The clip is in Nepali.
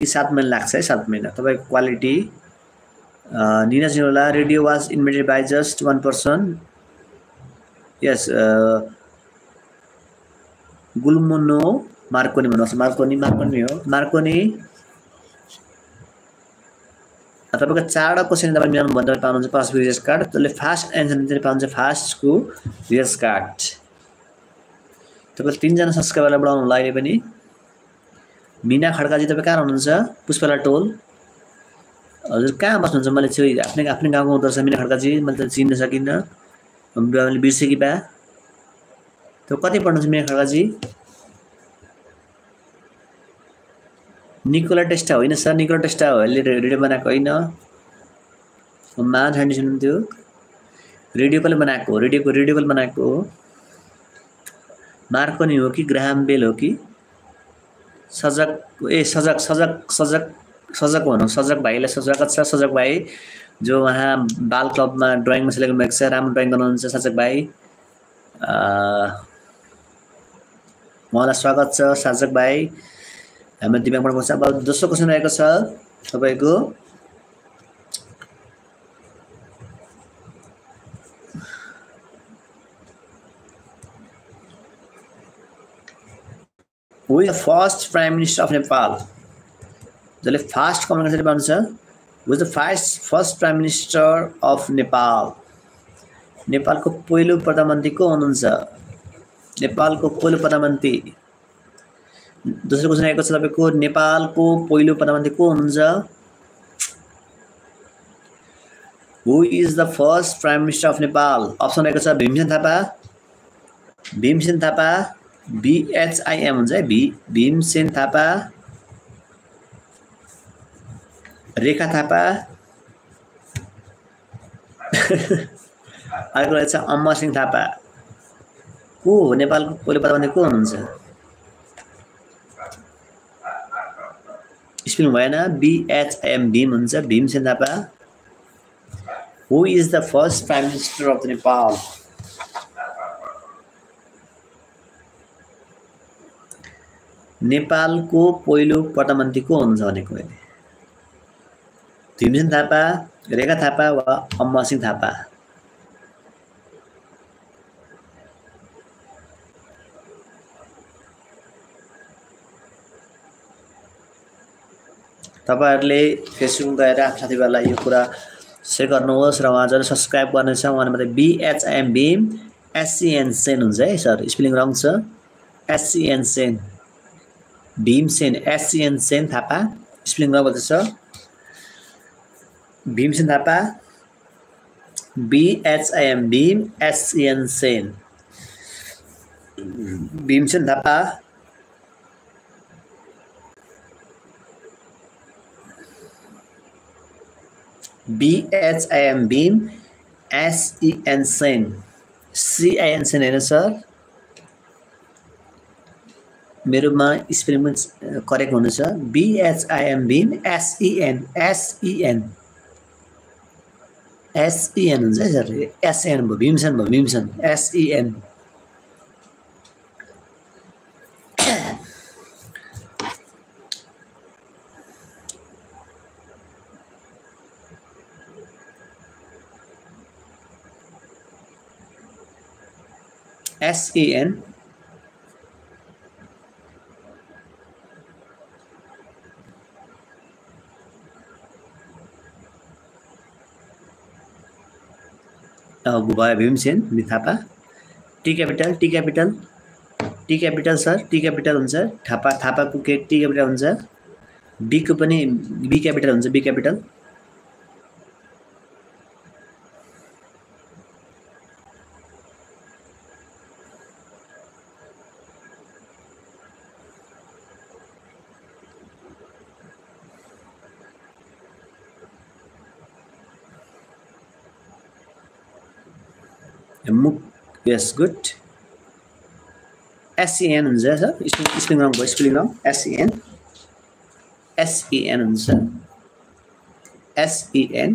7 महिना लाग्छ है 7 महिना तपाईको क्वालिटी निना जिनोला radio was invented by just 1 person yes गुल्मोनो मार्कोनी भन्नुहोस् मार्कोनी हो मार्कोनी तपाईको 4 क्वेशन तपाईले मिलाउनु भन्दा पाउनुहुन्छ पास रिजल्ट कार्ड त्यसले फास्ट एन्सर चाहिँ पाउनुहुन्छ फास्ट को रिजल्ट कार्ड तपाईले 3 जना सब्स्क्राइबरलाई बढाउनु होला अहिले पनि मीना खड्काजी तपाई कहाँ हुनुहुन्छ पुष्पला टोल हजुर कहाँ बस्नुहुन्छ मैले चाहिँ आफ्नै गाउँको हुँदो रहेछ मीना खड्काजी मैले त चिन्न सकिन्न हामीले बिर्सेकी बा त कति पढ्नुहुन्छ मीना खड्काजी निकोला टेस्टा होइन सर निकोला टेस्टा हो अहिले रेडियो बनाएको होइन मा छान्डी सुन्नुहुन्थ्यो रेडियो कसले बनाएको रेडियो कसले बनाएको मार्कोनी हो कि ग्राहम बेल हो कि सजक भनौँ सजक भाइलाई स्वागत छ सजक भाइ जो वहाँ बाल क्लबमा ड्राइङमा सेलेक्ट भएको छ राम्रो ड्राइङ गर्नुहुन्छ सजक भाइ उहाँलाई स्वागत छ सजक भाइ हाम्रो दिमाग पढ्नु पर्छ अब दोस्रो क्वेशन रहेको छ तपाईको Who is the first Prime Minister of Nepal? जसले फास्ट कम्युनिकेसन भन्नुहुन्छ Who is the first Prime Minister of Nepal? नेपालको पहिलो प्रधानमन्त्री को हुनुहुन्छ नेपालको पहिलो प्रधानमन्त्री दोस्रो क्वेशन आएको छ तपाईको नेपालको पहिलो प्रधानमन्त्री को हुनुहुन्छ Who is the first Prime Minister of Nepal? Option रहेको छ भीमसेन थापा BHIM हुन्छ है भीमसेन थापा रेखा थापा अर्को रहेछ अमर सिंह थापा को हो नेपालको पहिलो प्रधानमन्त्री को हुनुहुन्छ स्पेलिङ भएन BHIM भीम हुन्छ Bhimsen Thapa Who is the first Prime Minister of Nepal? नेपालको पहिलो प्रधानमन्त्री को हुनुहुन्छ भनेको अहिले भीमसेन थापा रेखा थापा वा अमर सिंह थापा तपाईहरुले फेसबुक गएर आफ्नो साथीभाइलाई यो कुरा शेयर गर्नुहोस् र उहाँहरुले सब्स्क्राइब गर्नुहोस् उहाँले मात्रै BHIM भीम SCN सेन हुन्छ है सर स्पेलिङ रङ छ SCN Sen Bhimsen SCN Sen Thapa spelling wrong छ Bhimsen Thapa BHIM Bhim SCN Sen Bhimsen Thapa BHIM Bhim SEN Sen CIN Sen हैन सर मेरोमा स्पेलिङ करेक्ट हुनुहुन्छ BHIM भीम SEN हुन्छ है सर SN भयो Bhimsen SEN SEN Bhimsen Thapa T capital sir T capital हुन्छ थापाको के टी क्यापिटल हुन्छ बी को पनि बी क्यापिटल हुन्छ B capital yes good SEN हुन्छ सर स्पेलिङ रङ भयो स्पेलिङ रङ SEN हुन्छ SEN